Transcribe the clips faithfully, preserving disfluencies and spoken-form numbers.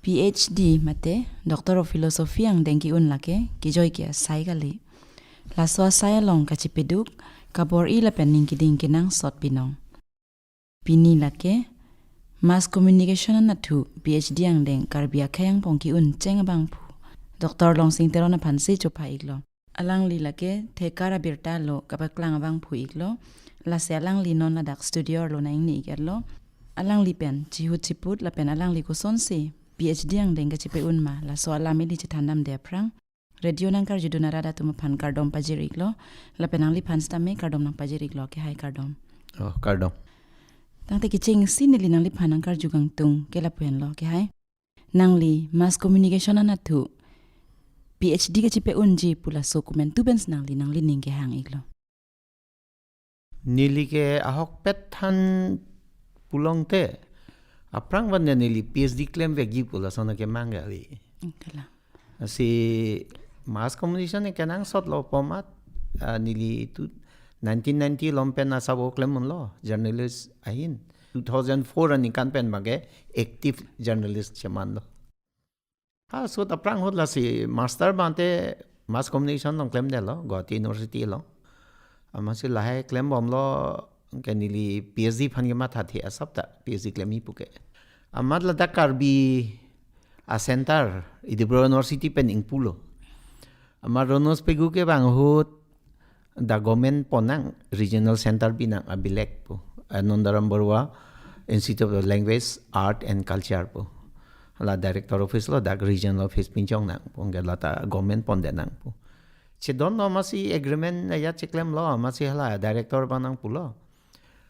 P H D mate Doctor of Philosophy angdeng ke-un lake kejoi ke asai kali. Laso asai along kachipeduk, kabor-i lapen ning keding kenangsot binong. Pini lake Mass Communication anatthu P H D angdeng Karbi akhei angbong ke-un cheng abangphu Doctor Longsing Teron aphansi chopha iklo. Alangli lake thekar abirta lo kapaklang abangphu iklo. Lasi alangli non ladak studio arlo nang-ingni iklo. Alangli pen chihut chiput lapen alangli kosonsi P H D angdeng kachipe-un ma, laso alam ili chethandamde aphrang radio nangkarjudun arat atum aphan kardom pajir iklo. Lapen nangliphan sitame kardom nangpajir iklo, akehai kardom. Oh, kardom. Tangte kechengsi neli nangliphan nangkarju kangtung ke lapu henlo, akehai. Nangli Mass Communication anatthu P H D kachipe-unji pu laso komantu pensi nangli nanglining kehang iklo? Neli ke ahokpet than pulote, aphrang van neli P H D klemvekji pu lason akemang kali. Kalang. Si Mass Communication kenangsot lo pu amat, ah, neli tu nineteen ninety along pen asabo klemunlo, journalist ahin. Two thousand four aningkan pen bangke active journalist chemanlo. Ha, so ta aphrang ahut lasi master abangke Mass Communication along klemdetlo, Guwahati University along. Amatsi lahai klembomlo, ke neli P H D aphan kemathathe asap ta P H D klemji puke. Amat ladak Karbi a-center Dibrugarh University pen ingpulo. Amat Ronus Pegu kevang ahut dak government ponnang regional center binang abilek pu. Anandaram Baruah Institute of Language, Art and Culture pu. La director office lo, dak regional office pinchongnang pu. Anke lata government pondetnang pu. Chedonlo amatsi agreement ajat cheklemlo, amatsi hala director abang nangpulo.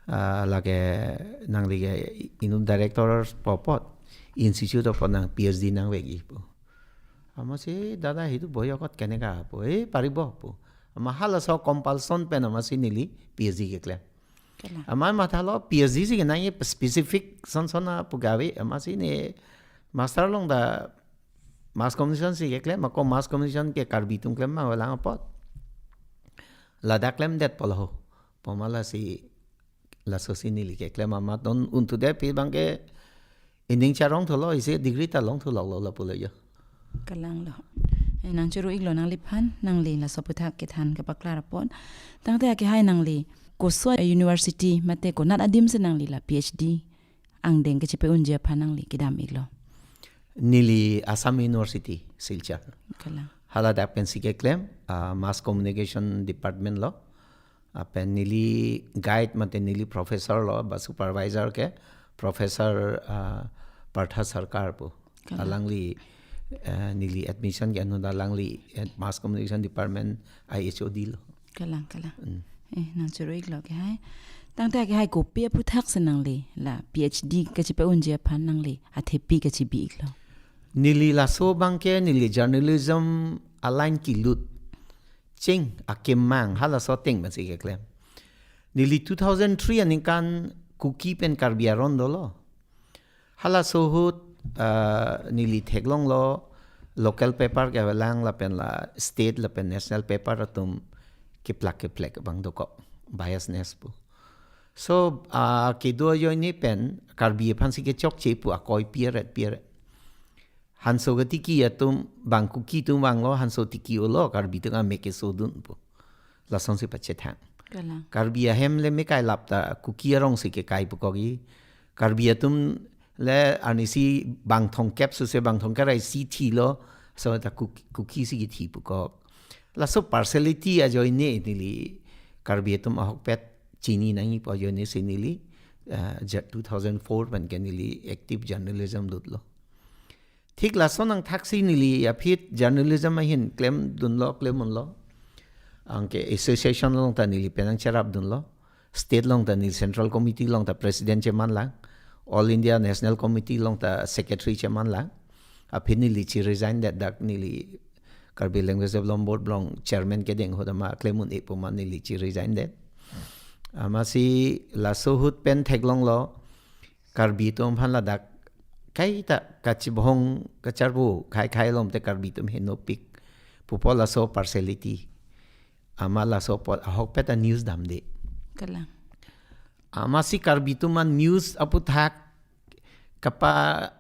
Ah, lake nangli ke inut director pu apot, institute apot nang P H D nangvekji pu. Amatsi dada hitu boyokot keneka pu, eh, paribo pu. Amat halaso compulsion pen amatsi neli P H D keklem. Kalang. Amat mathalo P H D si kenangji specific son son apu kave, amatsi ne master along ta Mass Communication si keklem, ako Mass Communication ke Karbi atum klem ma lang apot. Ladak klemdetpo lo ho. Pu amat lasi lasosi neli keklem amat non untude pi bangke ining charongtholo, isi degree ta longthu lok lo lapulo jo. Kalanglo. Eh, nangchoro iklo nangliphan, nangli laso aputhak kethan kapaklar apot. Tangte akehai nangli koso university mate konat adimsi nangli la P H D angdeng kachipe-unji aphan nangli kedam iklo? Neli Assam University, Silchar. Kalang. Haladak pensi keklem, ah, Mass Communication Department lo. Lapen neli guide mate neli professor lo, ba supervisor ke Professor, ah, Partha Sarkar pu. Kalang. Alangli, eh, neli admission ke anut alangli, eh, Mass Communication Department I H O D lo. Kalang, kalang. Mm. Eh, nangchoro iklo akehai. Tangte akehai kopi aphuthaksi nangli la P H D kachipe-unji aphan nangli athepi kachibi iklo? Neli laso bangke neli journalism a-line kelut cheng akemang halaso ateng pensi keklem. Neli two thousand three aningkan Kuki pen Karbi aron dolo. Halaso ahut, ah, neli theklonglo local paper kelang lapen la state lapen national paper atum keplak keplek abang dokok, biasness pu. So, ah, kedo ajoine pen Karbi aphansi kechokche pu akoi pi aret pi aret. Hanso ketiki atum bang Kuki atum vanglo, hanso tiki-olo, Karbi atum amek kesodun pu. Lasonsi pachethang. Kalang. Karbi ahem le mekai lap ta Kuki arongsi kekai pukokji. Karbi atum le arnisi bang thomkep suse bang thomkep ra isi thilo, so ta Kuk-, Kuki si kethi pukok. Laso partiality ajoine neli Karbi atum ahokpet chini nangji pu ajoine si neli, ah, ja-, two thousand four pen ke neli active journalism lutlo. Thik lason angthaksi neli aphi journalism ahin klemdunlo, klemunlo. Anke association along ta neli penang cherapdunlo. State along ta neli Central Committee along ta President chemanlang. All India National Committee along ta Secretary chemanlang. Aphi neli chi-resign det, dak neli Karbi Language Development Board along Chairman kedeng ahut amat klem un-e pu amat neli chi-resign det. Amatsi laso ahut pen theklonglo Karbi atum aphan ladak kaita kachibhong kacharbo khei khei along te Karbi atum henopik pupo, laso partiality. Amat laso apot ahokpet a-news damde. Kalang. Amatsi Karbi atum an news aputhak kapa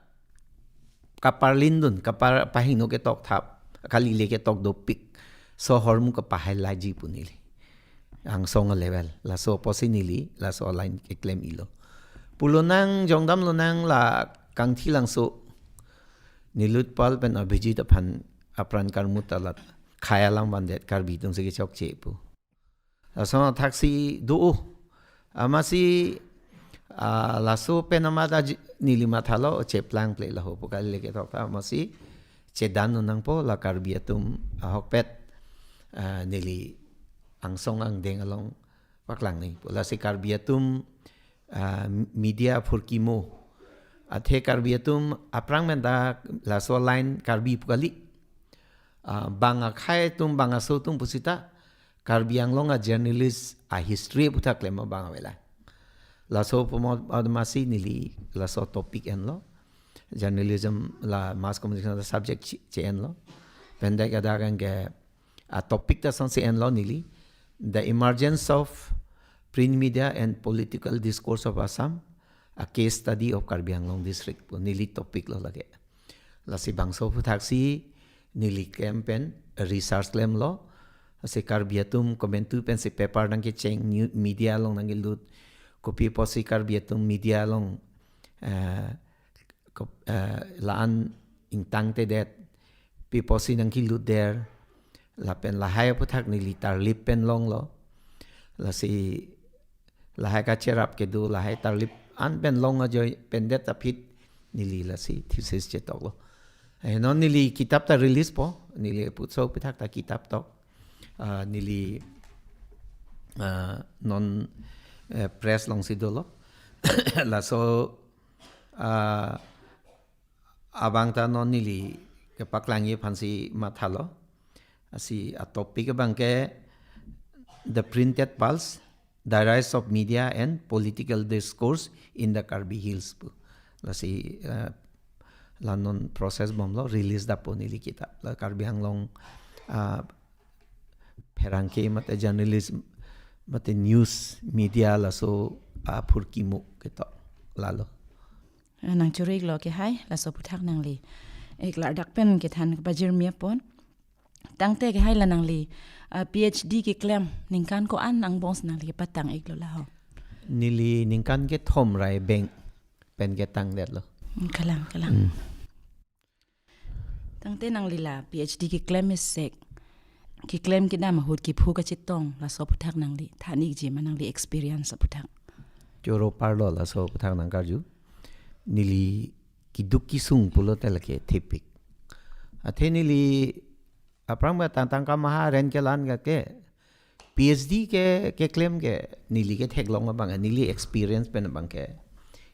kaparlindun, kapar pahingno ketok thap, kalile ketok dopik, so ahormu kapahai laji pu neli. Angsong a-level, laso apotsi neli, laso a-line keklem-ilo. Pulonang, jongdamlonang la Kangthilangso, Nilotpal pen Abhijit aphan apran karmu ta la khei alam vandet Karbi atumsi kechokche pu. Laso thaksi do-o. Amatsi, ah, laso pen amat aji-, neli mathalo cheplang ple laho pu kalile ketok ta amatsi chedan nangpo la Karbi atum ahokpet, ah, neli angsong angdeng along paklang nangpo. Lasi Karbi atum, ah, media phurkimo. Athe Karbi atum aphrang pen ta laso line Karbi pu kali. Ah, bang akhei atum, bang aso atum pusita Karbi Anglong a-journalist a-history aputhak klem abang avelang. Laso apot amatsi neli laso topic enlo. Journalism la mass communication a-subject che-, che-enlo. Pen dak adak anke a-topic ta sangsi enlo neli, The Emergence of Print Media and Political Discourse of Assam, a case study of Karbi Anglong District pu neli topic lo lake. Lasi bangso aphuthaksi neli klem pen research klemlo. Lasi Karbi atum komantu pensi paper nangkecheng, new media along nangkelut, kopi apotsi Karbi atum media along, eh, ko-, eh, la-an ingtangtedet, pi apotsi nangkelutdet, lapen lahai aputhak neli tarlip pen longlo. Lasi lahai kacherap kedo, lahai tarlip an pen long ajoine pendet aphi neli lasi thesis chetoklo. Eh, non neli kitap ta release po, neli putso aputhak ta kitap tok. Ah, neli, ah, non, eh, press alongsi dolo. Laso, ah, abang ta non neli kepaklangji aphansi mathalo. Lasi a-topic abangke The Printed Pulse, The Rise of Media and Political Discourse in the Karbi Hills pu. Lasi, eh, la non process bomlo, release dampo neli kitap. La Karbi Anglong, ah, pherangke mate journalism mate news media laso aphurkimo ketok lalo. Nangchuri-iklo kehai, laso aputhak nangli ik ladak pen kethan kepajirmi apon. Tangte kehai la nangli, ah, PhD keklem ningkan ko-an angbong si nangli kepatang-iklo laho? Neli ningkan kethom rai beng pen ketangdetlo. Hmm, kalang, kalang. Hmm. Tangte nangli la PhD keklem isek, keklem kedam ahut kephu kachetong, laso aputhak nangli than-ikji ma, nangli experience aputhak? Choro parlo laso aputhak nangkarju. Neli keduk kesung pulote lake thepik. Athe neli aphrang ba tang tangka maha rent kelang ke, ke PhD ke, keklem ke neli ketheklong abang, neli experience pen abangke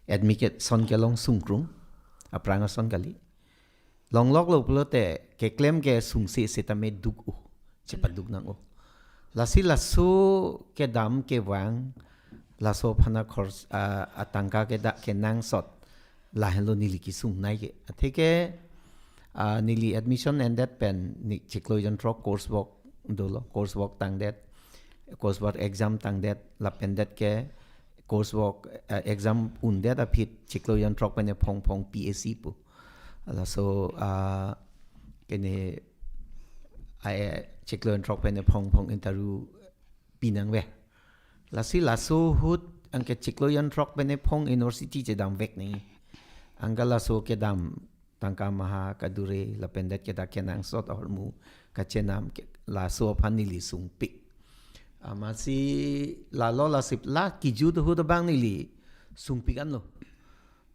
admission kelong sungkrung, aphrang ason kali. Longloklo pulote keklem kesungsi sitame duk-o, chepaduk nang-o. Lasi laso kedam kevang, laso aphan akhor-, ah, atangka keda kenangsot, lahenlo neli kesungnei ke. Atheke, ah, neli admission endet pen ne chiklo jonthrok coursework dolo, coursework tangdet, coursework exam tangdet, lapendet ke coursework, eh, exam undet aphi chiklo jonthrok pen phongphong PAC pu. Laso, ah, kene, ah, eh, chiklo jonthrok pen phongphong interview pinangve. Lasi laso ahut anke chiklo jonthrok pen phong university chedamvek nangji. Anke laso kedam tangka maha kadure lapendet keda kenangsot ahormu kachenam ke, laso aphan neli sungpik. Amatsi lalo lasi la kejut ahut abang neli sungpik anlo.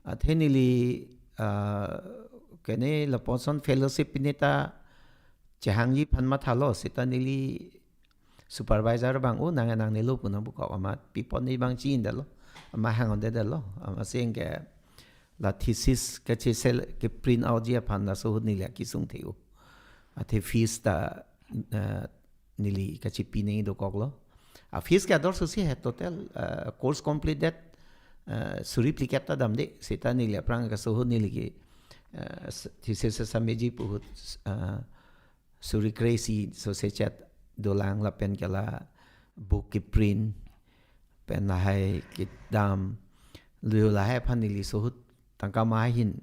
Athe neli, ah, kene lapuson fellowship pine ta chehangji aphan mathalo, seta neli supervisor abang, "O, nang nangnelo pu nangpukok, amat pi apot ne abang chi-indetlo, amat hang-ondetlo." Amatsi anke la thesis kachesel keprint outji aphan laso ahut neli akesung the-o. Athe fees ta, eh, neli kachepi nangji dokoklo. A-fees ke ador susi he total, eh, course complete det, eh, suri phlikep ta damde, seta neli aphrang ke laso ahut neli ke, eh, s-, thesis submitji pu ahut, eh, suri kre-isi so sechet dolang lapen ke la book keprint pen lahai kedam, lo lahai aphan neli laso ahut tangka maha ahin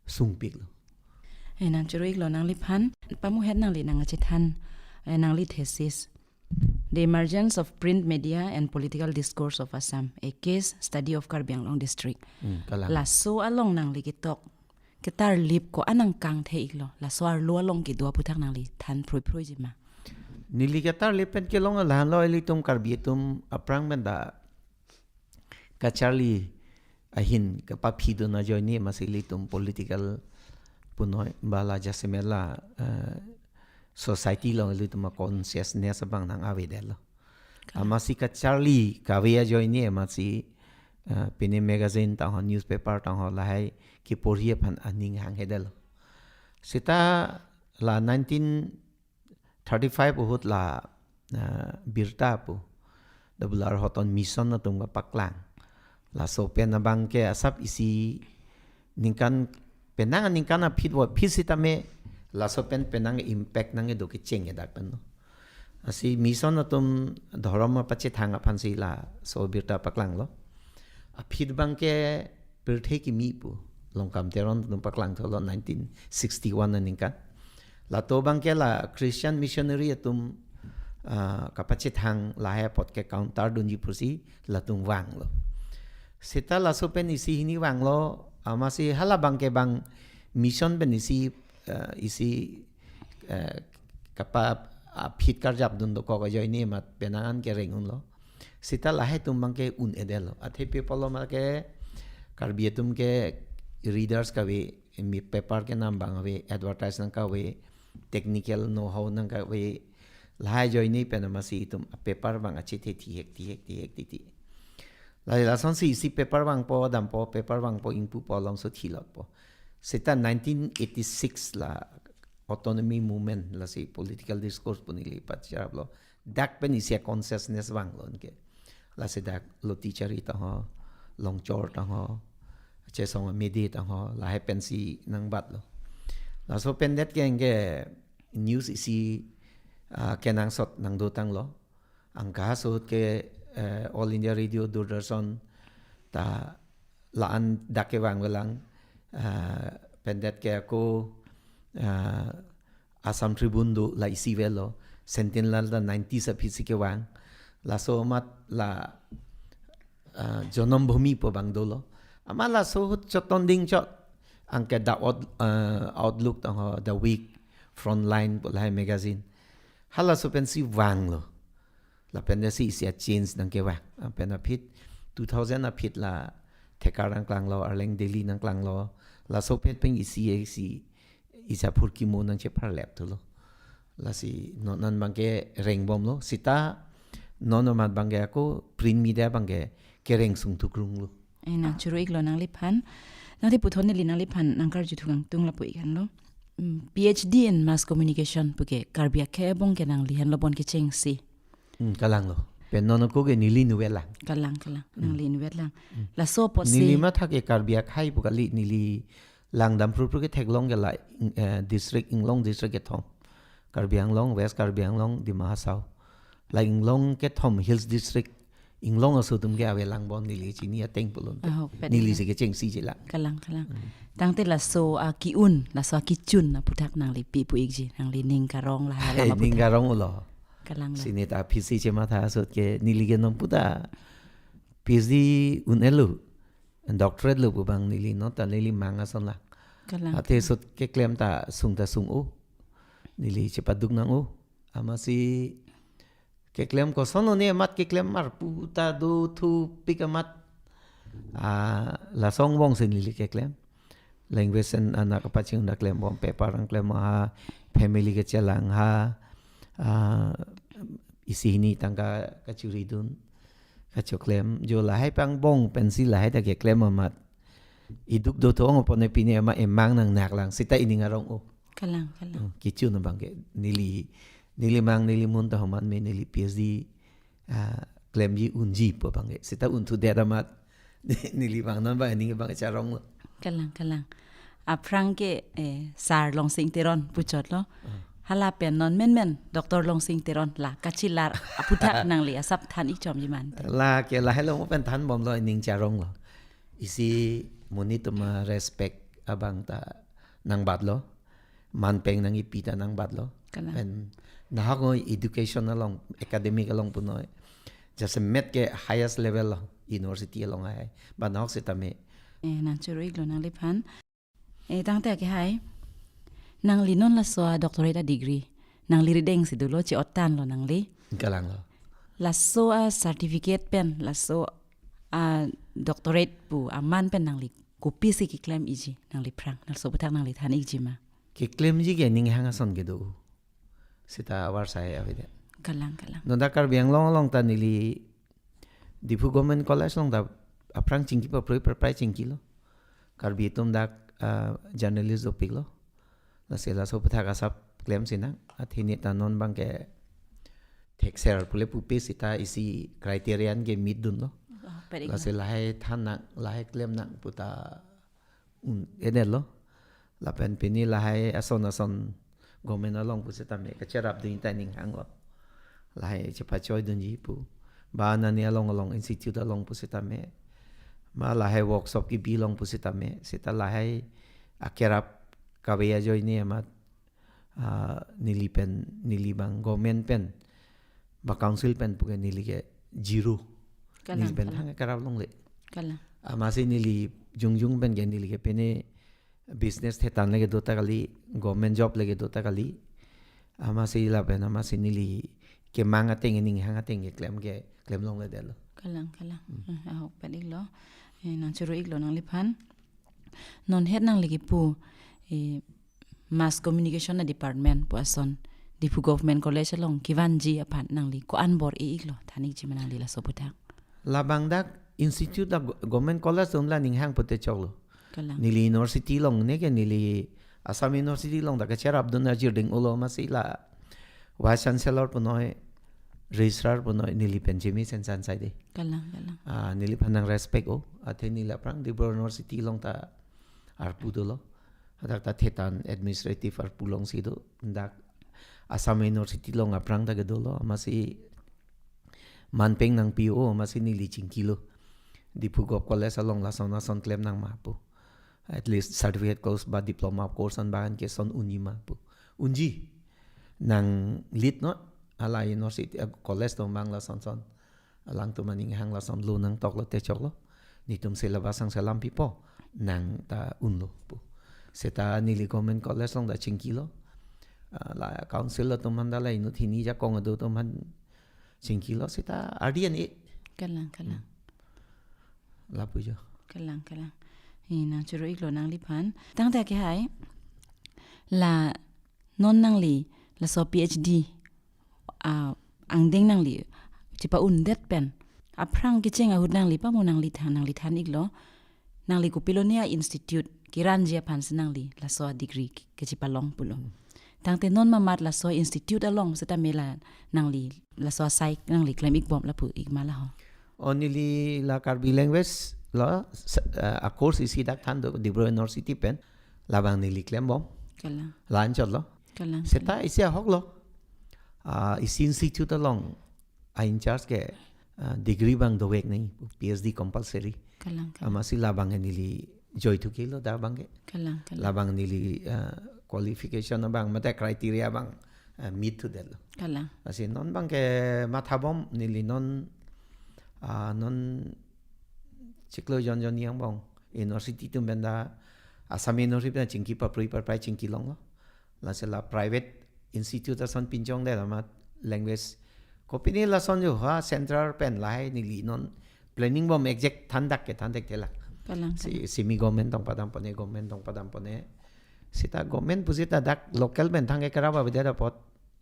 sungpiklo. Eh, nang churu-iklo nangliphan, pamuhet nangli nangchethan, eh, nangli thesis. The Emergence of Print Media and Political Discourse of Assam, a Case Study of Karbi Anglong District. Hmm, kalang. Laso along nangli ketok, ketarlip ko-an nangkangthe-iklo, laso arlo along kedo aputhak nangli than phrui-phruiji ma? Neli ketarlip pen kelong alahenlo, ilitum Karbi atum aphrang pen ta kacharli ahin kapaphi dun ajoine amatsi ilitum political punoi ba la jasemet la, eh, society along ilitum a-consciousness abang nang-avedetlo. Ka- Amatsi kacharli kave ajoine amatsi, eh, pini magazine tangho, newspaper tangho, lahai keporhi aphan aning hanghedetlo. Seta la nineteen thirty-five ahut la, ah, birta pu, W R Horton mission atum kapaklang. Laso pen abang ke asap isi ningkan, penang aningkan aphi vo, aphi sitame laso pen penang impact nangkedo kecheng ke dak pen lo. Lasi mission atum dhorom apachethang aphansi laso birta paklanglo. Aphi abang ke pirthe kimi pu, Longkam Teron atum paklangtholo nineteen sixty-one aningkan. Latum abang ke la Christian missionary atum, ah, kapachethang lahai apot ke counter dunji pusi latum vanglo. Seta laso pen isi hini vanglo, amatsi hala abang ke bang mission pen isi, ah, isi, ah, kapa, ah, aphi karjap dun dokok ajoine amat penang an kereng unlo. Seta lahai atum abang ke un-edetlo. Athe pi pulo ma ke Karbi atum ke readers kave, mi paper kenam abang ave, advertise nangkave, technical know-how nangkave, lahai ajoine pen amatsi itum a-paper abang achethe thihek, thihek, thihek, titi. Lahai lasonsi isi paper vangpo, dampo, paper vangpo, ingpupo, alongso thilotpo. Seta nineteen eighty-six la autonomy movement, lasi political discourse pu neli pachiraplo. Dak pen isi a-consciousness vanglo anke. Lasi dak Loti Chari tangho, Longchor tangho, Chesong Amede tangho, lahai pensi nangbatlo. Laso pen det ke anke news isi, ah, kenangsot nangdotanglo. Anke ahut ke, eh, All India Radio, Doordarshan ta la-an dak kevang avelang, ah, pen det ke ako, ah, Assam Tribune do la isi avelo, Sentinel ta nineties aphisi kevang, laso amat la, ah, Janambhumi pu abang dolo. Amat laso ahut chot tonding chot, anke The Out-, ah, Outlook tangho, The Week, Frontline pu lahai magazine. Halaso pensi vanglo. Lapen desi isi a-change nangkevang. Lapen aphi two thousand aphi la Thekar nangklanglo, Arleng Daily nangklanglo. Laso aphi pen isi isi isi aphurkimo nangchepharlep thulo. Lasi non an abang ke rengbomlo. Seta non amat abang ke ako print media abang ke kereng sung thukrunglo. Eh, nang churu-iklo nangliphan. Nangli puthot neli nangliphan nangkarju thukangtung lapu-ik henlo. Mm, P H D in Mass Communication pu ke Karbi akhei angbong ke nangli henlo bon kechengsi. Hmm, kalanglo. Pen non ako ke neli inutvet lang. Kalang, kalang. Hmm. Nangli inutvet lang. Hmm. Laso apotsi neli matha ke Karbi akhei pu kali, neli langdam phrupru ke theklong ke la, eh, district, inglong district kethom. Karbi Anglong, West Karbi Anglong, Dima Hasao. La inglong kethom Hills District, inglong aso atum ke avelang bon neli chini ateng pulo. Ahok, pet neli neli. Si kechengsi chelang. Kalang, kalang. Hmm. Tangte laso aki-un, laso akichun aputhak nangli pi pu-ikji, nangli ning karong lahai alam aputhak. Ning karong ulo. Kalanglo. Sini ta aphisi chematha ahut ke neli ke non puta P H D un-elo, doctorate lo pu abang neli non ta neli mang ason lang. Kalang. Athe ahut keklem ta sung ta sung-o. Neli chepaduk nang-o. Amatsi keklem koson lo ne amat keklem mar puta do thupik amat. Ah, laso angbong si neli keklem. Language an anak kapaching da klembom, paper nangklem ha, family kechelang ha, ah, isi hini tangka kachuri dun, kachoklem. Jo lahai pen angbong pensi lahai ta keklem amat. Iduk do thong apot ne pine amat emang nangnak lang, seta ining arong-o. Kalang, kalang. Hmm, kichun abang ke neli, neli mang neli mun ta homan me neli P H D, ah, klemji unji pu abang ke. Seta unthudet amat neli bang non abang ining abang charonglo. Kalang, kalang. Aphrang ke, eh, Sar Longsing Teron puchotlo. Ah. Hala pen non menmen Doctor Longsing Teron la kachilar aputhak nangli asap than-ik chomji mante. La ke lahelo mo pen thanbomlo, ining charonglo. Isi monit atum a-respect abang ta nangbatlo. manpeng nangkipi ta nangbatlo. Kalang. Pen nahok noi education along, academic along punoi. Jasemet ke highest level lo, university along hai. Ba nahok sitame. Eh, nangchoro-iklo nangliphan. Eh, tangte ke hai. Nangli non laso a doctorate a degree. Nangli rideng si dolo, che-ottanlo nangli. Kalanglo. Laso a certificate pen, laso a doctorate pu aman pen nangli kopisi keklem-ikji, nangliphrang, laso aputhak nangli than-ikji ma? Keklemji ke ninghang ason kedo. Seta avarsai avedet. Kalang, kalang. Non dak Karbi Anglong along ta neli Diphu Government College along ta aphrang chingki paproi parprai chingkilo. Karbi atum dak, ah, journalist dopiklo. Lasi laso aputhak asap klem sinang. Athini ta non abangke thekser pule pupe seta isi criterion ke meet dunlo. Oh, very good. Lasi lahai than nang, lahai klem nang pu ta un-edetlo. Lapen pini lahai ason ason government along pusitame kacherapdun ta ninghanglo. Lahai chepachoi dunji pu. Ba nani along along institute along pusitame. Ma lahai workshop kebi along pusitame. Seta lahai akerap kave ajoine amat, ah, neli pen, neli abang government pen, ba council pen puke neli ke zero. Kalang, neli pen kalang. Thang kerap longle. Kalang. Amatsi neli jongjong pen ke neli ke pene business thetan le kedo ta kali, government job le kedo ta kali. Amatsi lapen, amatsi neli kemang ateng, ninghang ateng keklem ke, klem longledetlo. Kalang, kalang. Hmm. Eh, ahokpet-iklo. Eh, nangchoro-iklo nangliphan. Non het nangli kepu, eh, Mass Communication a Department pu ason Diphu Government College along kevanji aphan nangli ko-an bor-i-iklo, than-ikji ma nangli laso aputhak? Labang dak institute a go-, government college atum la ninghang pute choklo. Kalang. Neli university along ne ke neli Assam University along dak kacherapdun ajir ding ulo amatsi la Vice Chancellor punoi, Registrar punoi, neli pen chemi sensan saide. Kalang, kalang. Ah, neliphan nang respect o, athe neli aphrang Dibru University along ta arpu dolo. Hadak ta thetan administrative arpu alongsi do. Dak Assam University along aphrang ta kedolo, amatsi manpeng nangpi o, amatsi neli chingkilo. Diphu Gov College along lason ason klem nang ma pu. At least certificate course ba diploma course an ba an ke son unji ma pu. Unji. Nang lit no, ala university, ah, college atum abang lason son. Alangtum aning hang lason lo nangtoklo te choklo. Netum syllabus angselam pipo. Nang ta unlo pu. Seta neli government college along ta chingkilo. Ah, la council atum aphan ta la inut hini jakong ado atum aphan chingkilo seta ardi an e. Kalang, kalang. Hmm. Lapu jo. Kalang, kalang. Eh, nangchoro-iklo nangliphan. Tangte ke hai. La non nangli, laso PhD, ah, angdeng nangli chepa-undet pen. Aphrang kecheng ahut nangli pamo nangli than, nangli than-iklo. Nangli kopilo ne a institute keranji aphansi nangli laso a degree ke-, kechepalong pulo. Hmm. Tangte non mamat laso institute along setame la nangli laso asai nangli klem-ikbom lapu-ik ma la ho? O neli la Karbi language la s-, eh, a course isi dak than do Dibru University pen labang neli klembom. Kalang. La anchotlo. Kalang, seta kalang. Isi ahoklo. Ah, isi institute along a in charge ke, ah, degree abang dovek nangji, PhD compulsory. Kalang, kalang. Amatsi labang ke neli joithu kilo dak abang ke. Kalang, kalang. Labang neli, ah, qualification abang, mate criteria abang, ah, meet thudetlo. Kalang. Lasi non abang ke mathabom neli non, ah, non chiklo jon jon angbong. University atum pen ta Assam University pen chingki paproi parprai chingkilonglo. Lasi la private institute ason pinchongdet amat language. Kopine lason jo ha central pen lahai neli non planning bom exact thandak ke thandak tela. Kalang, si, kalang. Semi government tong padam pone, government tong padam pone. Seta government pusita dak local pen thang ke kerap avedet apot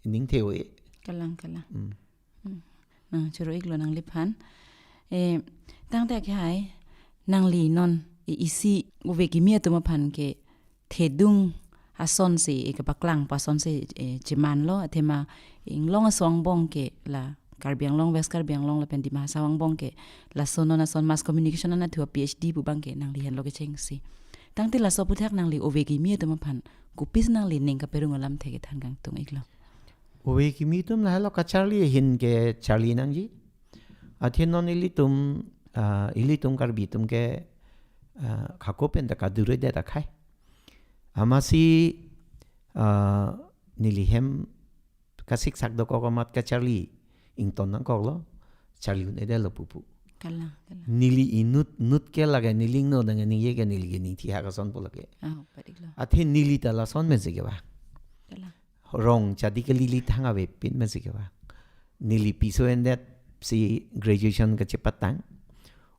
ning the-o e. Kalang, kalang. Hmm. Hmm. Nangchoro-iklo nangliphan. Eh, tangte ke hai, nangli non i-, isi ove kimi atum aphan ke thedung asonsi, eh, kepaklang pu asonsi, eh, chemanlo, athema inglong aso angbong ke la Karbi Anglong, West Karbi Anglong lapen Dima Hasao angbong ke laso non ason mass communication anatthu a PhD pu abang ke nangli henlo kechengsi. Tangte laso aputhak nangli ove kimi atum aphan kopisi nangli ning kaperung alamthe kethan kangtung-iklo? Ove kimi atum lahelo kacharli ahin ke charli nangji. Athe non ilitum, ah, ilitum Karbi atum ke, ah, khako pen ta kaduredet akhai. Amatsi Ah, neli hem kasiksak dokok amat kacharli ington nangkoklo, charli un-edetlo pupu. Kalang, kalang. Neli inut nut ke lake neli ingno nang ningje ke neli ke ningthi hak ason pu lake. Ah, padiklo. Athe neli ta lason pensi kevang. Kalang. Rong chadi ke lili thang avepin pensi kevang. Neli piso endet si graduation kachepatang.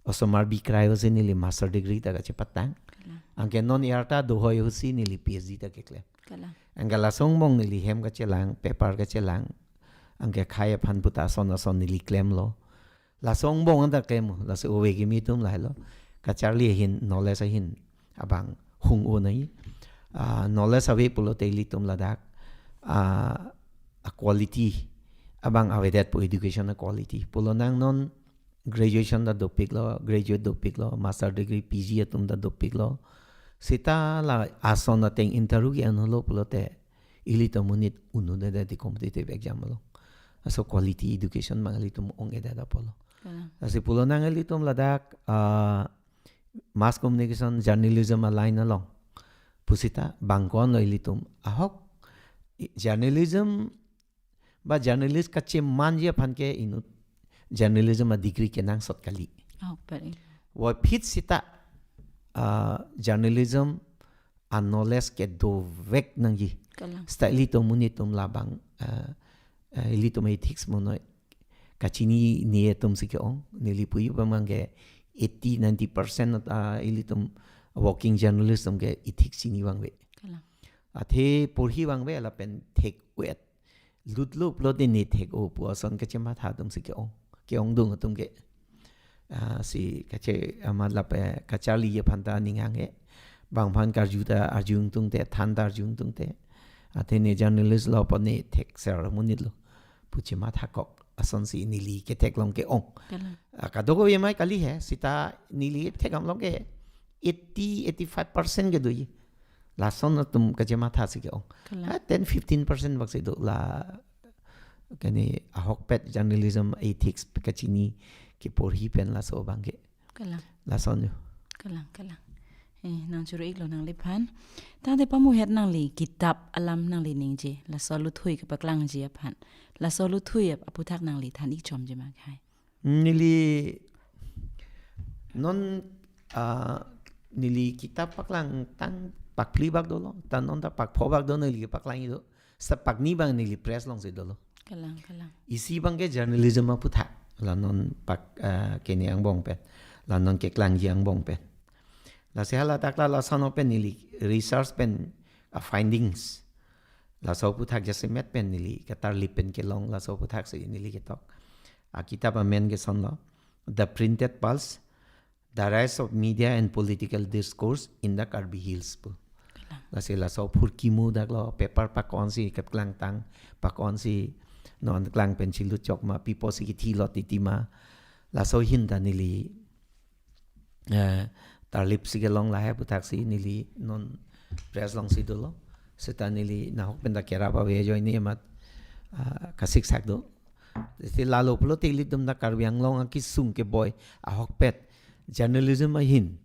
Osomar bikrai si neli master degree ta kachepatang. Kalang. Anke non arta dohoi ahut si neli P H D ta keklem. Kalang. Anke laso angbong neli hem kachelang, paper kachelang. Anke khei aphan puta ason ason neli klemlo. Laso angbong anta klem, laso ove kimi atum lahelo. Kacharli ahin, knowledge ahin abang hung-o nai. Ah, knowledge ave pulote ilitum ladak, ah, a quality abang avedet pu, education a quality. Pulo nang non graduation ta dopiklo, graduate dopiklo, master degree, P G atum ta dopiklo. Seta la ason ateng interview ke-en holo pulote ilitum monit un-edet di competitive exam along. Laso quality education abang ilitum ong-edet apotlo. Kalang. Lasi pulo nang ilitum ladak, ah, mass communication, journalism a line along pusita bang ko-anlo ilitum. Ahok, i-, journalism ba journalist kachemangji aphan ke inut journalism a degree kenangsot kali. Oh, pare. Puvoiphit sita, ah, journalism a knowledge ke dovek nangji. Kalang. Seta ilitum monit atum labang, ah, ah, ilitum ethics monoi kachinine atum si ke-ong, neli puji pamang ke eighty, ninety percent, ah, ilitum working journalist atum ke ethics chini vangve. Kalang. Athe porhi vangve lapen thek-et. Lutlo pulote ne thek-o pu ason kachematha atum si ke-ong. Ke-ongdung atum ke. Ah, si kache amat lapen kacharliji aphan ta ning hang-e. Bang aphan karju ta arju ingtungte, than ta arju ingtungte. Athe ne journalist lo pu ne thekser monit lo pu chemathakok asonsi neli ketheklong ke-ong. Kalang. Ah, kadokave amei kali he, sita neli ketheklong ke eighty, eighty-five percent ke doji. Lason atum kachematha si ke-ong. Kalang. Ah, ten, fifteen percent bak si do la, kene ahokpet journalism ethics kachini keporhi pen laso abang ke. Kalang. Lason jo. Kalang, kalang. Eh, nang choro-iklo nangliphan. Tangte pamuhet nangli kitap alam nangli ningje. Laso luthui kepaklangji aphan. Laso luthui ap-, aputhak nangli than-ik chomji ma hai. Neli non, ah, neli kitap paklangtang pakphli bak dolo, ta non ta pakpho bak do neli paklang do. Seta pakni abang neli press alongsi dolo. Kalang, kalang. Isi abang ke journalism aputhak. La non pak, ah, kene angbong pen. La non keklangji angbong pen. Lasi hala takla lason pen neli research pen, ah, findings. Laso aputhak jasemet pen neli katarlip pen kelong, laso aputhaksi neli ketok. Ah, kitap amen ke sonlo, The Printed Pulse, The Rise of Media and Political Discourse in the Karbi Hills pu. Kalang. Lasi laso phurkimo daklo, paper pakon si keklangtang, pakon si non klang pen chilu chok ma, pi apotsi kithilo titi ma. Laso ahin ta neli, eh, tarlip si kelong lahai aputhaksi neli non press alongsi dolo. Seta neli nahok pen ta kerap ave ajoine amat, ah, kasiksak do. Seta lalo pulote ilitum ta Karbi Anglong akesung keboi ahokpet journalism ahin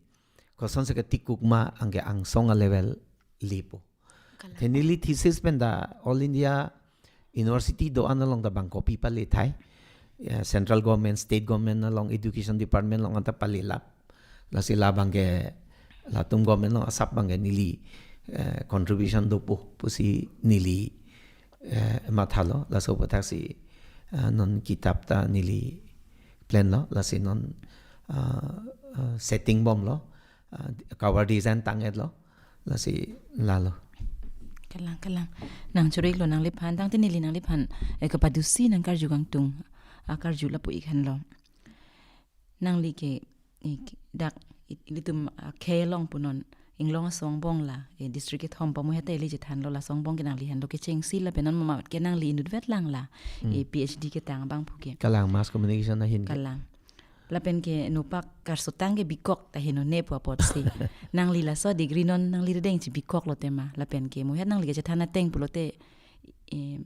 kosonsi ketikuk ma anke angsong a level lepo. Kalang. Athe neli thesis pen ta All India University do-an along ta bang copy pale thai. Ya, central government, state government along, education department along anta pale lap. Lasi labang ke latum government along asap abang ke neli, eh, contribution dopo pusi neli, eh, mathalo, laso aputhaksi, eh, non kitap ta neli plan lo, lasi non, ah, ah, setting bomlo, ah, cover design tang-etlo, lasi lalo. Kalang, kalang. Nang choro-iklo nangliphan, tangte neli nangliphan, eh, kepadusi nang karju kangtung, ah, karju lapu-ik henlo. Nangli ke, eh, dak, it-, ilitum, ah, kelong punon, inglong aso angbong la, eh, district kethom pamuhet ta ili chethanlo, laso angbong ke nangli henlo kechengsi lapen non mamat ke nangli inutvet lang la, Hmm. eh, P H D ketang abang pu ke. Kalang, mass communication ahin ke. Kalang. Lapen ke nopak karsotang ke bikok ta heno ne pu apotsi. Nangli laso degree non nangli redeng chibikoklo tema. Lapen ke muhet nangli kechethan ateng pulote, eh,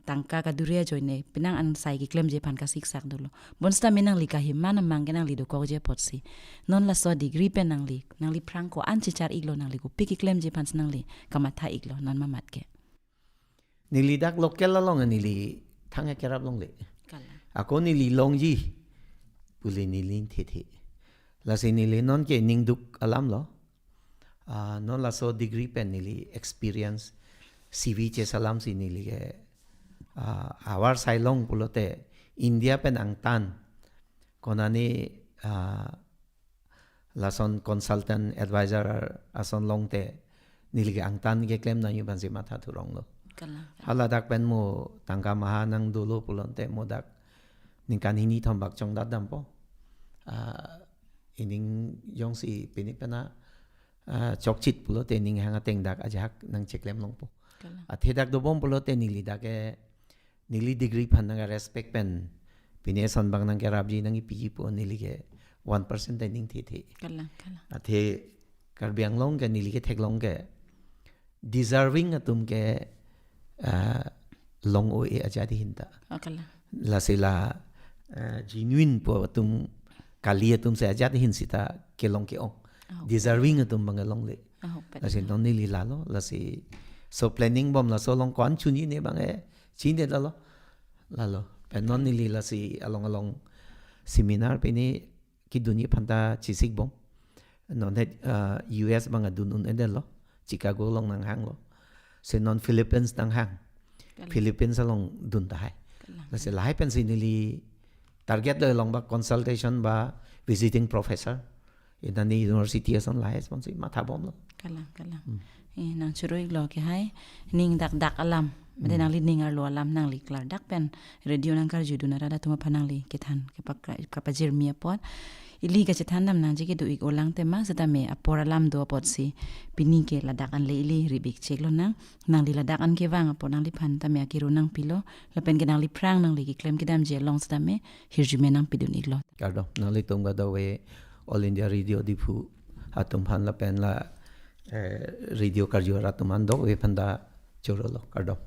tangka kaduri ajoine, penang an sai keklemji aphan kasiksak dolo. Bonseta me nangli kahimman amang ke nangli dokokji apotsi. Non laso degree pen nangli, nangli phrang ko-an chechar-iklo, nangli kopi keklemji aphansi nangli kamatha-iklo, non mamat ke. Neli dak local along neli thang kerap longle. Kalang. Ako neli longji pule neli thethe. Lasi neli non ke ningduk alam lo. Ah, non laso degree pen neli experience C V chesalam si neli ke, ah, avar sai long pulote India pen angtan konani, ah, lason consultant advisor ason longte neli ke angtan keklem nangji aphansi matha thurong lo. Kalang, kalang. Hala dak pen mo tangka maha nang dolo pulote mo dak ningkan hini thom bak chongdat dampo. Ah, ining jongsi pini pena, ah, chokchit pulote ning hang ateng dak ajahak nang cheklem longpo. Kalang. Athe dak dobom pulote neli dak ke neli degree aphan nang respect pen pini eson bang nang kerapji nang ipiji pu neli ke one percent ta ning thethe. Kalang, kalang. Athe Karbi Anglong ke neli ke theklong ke deserving atum ke, ah, long o-e ajat ahin ta. Oh, kalang. Lasi la, ah, genuine pu atum kali atum si ajat ahin sita kelong ke-ong. Ah, okay. Deserving atum bang longle. Ah, okay. Lasi non neli lalo, lasi so planning bom laso along ko-an chunine bang e, chinine lalo. Lalo. Pen non neli lasi along along seminar pini kedunji aphan ta chesik bom. Non het, ah, U S bang adun un-edetlo. Chicago along nang hanglo. Si non Philippines nang hang. Kalang. Philippines along dun tahai. Kalang. Lasi lahai pensi neli target lo along ba consultation ba visiting professor. Inani university ason lahai sponsi matha bomlo. Kalang, kalang. Hmm. Eh, nang choro-iklo ke hai, ning dak dak alam. Mate Hmm. nangli ning arlo alam nangli klardak pen radio nang karjudun arat atum aphan nangli kethan kepak-, kapajirmi apot. Ili kachethan dam nangji kedo-ik olang tema setame apor alam do apotsi pini ke ladak anle ili ribik chek lonang. Nangli ladak an kevang apot nangliphan tame akiro nangpilo. Lapen ke nangliphrang nangli keklem kedamji along setame hirjume nangpidun-iklo. Kardom, nanglitum kadokave All India Radio Diphu atum aphan lapen la, eh, radio karju arat atum an dokave aphan ta choro lo, kardom.